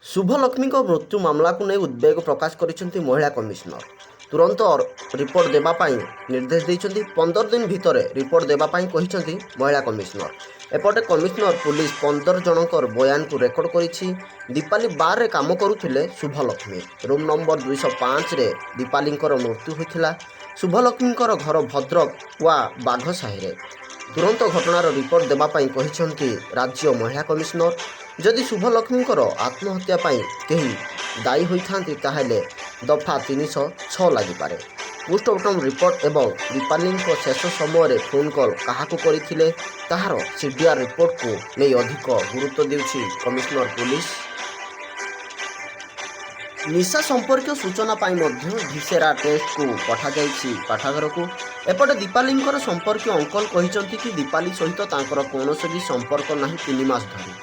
ଶୁଭଲକ୍ଷ୍ମୀଙ୍କ ମୃତ୍ୟୁ ମାମଲାକୁ ନେଇ ଉଦ୍ବେଗ ପ୍ରକାଶ କରିଛନ୍ତି ମହିଳା କମିଶନର। ତୁରନ୍ତ ରିପୋର୍ଟ ଦେବା ପାଇଁ ନିର୍ଦ୍ଦେଶ ଦେଇଛନ୍ତି। 15 ଦିନ ଭିତରେ ରିପୋର୍ଟ ଦେବା ପାଇଁ କହିଛନ୍ତି ମହିଳା କମିଶନର। ଏପଟେ କମିଶନର ପୁଲିସ 15 ଜଣଙ୍କର ବୟାନକୁ ରେକର୍ଡ କରିଛି। ଦୀପାଲି ବାର୍ରେ କାମ କରୁଥିଲେ ଶୁଭଲକ୍ଷ୍ମୀ। ରୁମ୍ ନମ୍ବର 205ରେ ଦୀପାଲିଙ୍କର ମୃତ୍ୟୁ ହୋଇଥିଲା। ଶୁଭଲକ୍ଷ୍ମୀଙ୍କର ଘର ଭଦ୍ରକ ୱା ବାଘସାହିରେ। ତୁରନ୍ତ ଘଟଣାର ରିପୋର୍ଟ ଦେବା ପାଇଁ କହିଛନ୍ତି ରାଜ୍ୟ ମହିଳା କମିଶନର। ଯଦି ଶୁଭଲକ୍ଷ୍ମୀଙ୍କର ଆତ୍ମହତ୍ୟା ପାଇଁ କେହି ଦାୟୀ ହୋଇଥାନ୍ତି, ତାହେଲେ ଦଫା 306 ଲାଗିପାରେ। ପୋଷ୍ଟମର୍ଟମ ରିପୋର୍ଟ ଏବଂ ଦୀପାଲିଙ୍କ ଶେଷ ସମୟରେ ଫୋନ୍ କଲ୍ କାହାକୁ କରିଥିଲେ, ତାହାର ସିଡିଆର୍ ରିପୋର୍ଟକୁ ନେଇ ଅଧିକ ଗୁରୁତ୍ୱ ଦେଉଛି କମିଶନର ପୁଲିସ। ନିଶା ସମ୍ପର୍କୀୟ ସୂଚନା ପାଇଁ ମଧ୍ୟ ଭିସେରା ଟେଷ୍ଟକୁ ପଠାଯାଇଛି ପାଠାଗାରକୁ। ଏପଟେ ଦୀପାଲିଙ୍କର ସମ୍ପର୍କୀୟ ଅଙ୍କଲ କହିଛନ୍ତି କି ଦୀପାଲି ସହିତ ତାଙ୍କର କୌଣସି ବି ସମ୍ପର୍କ ନାହିଁ 3 ମାସ ଧରି।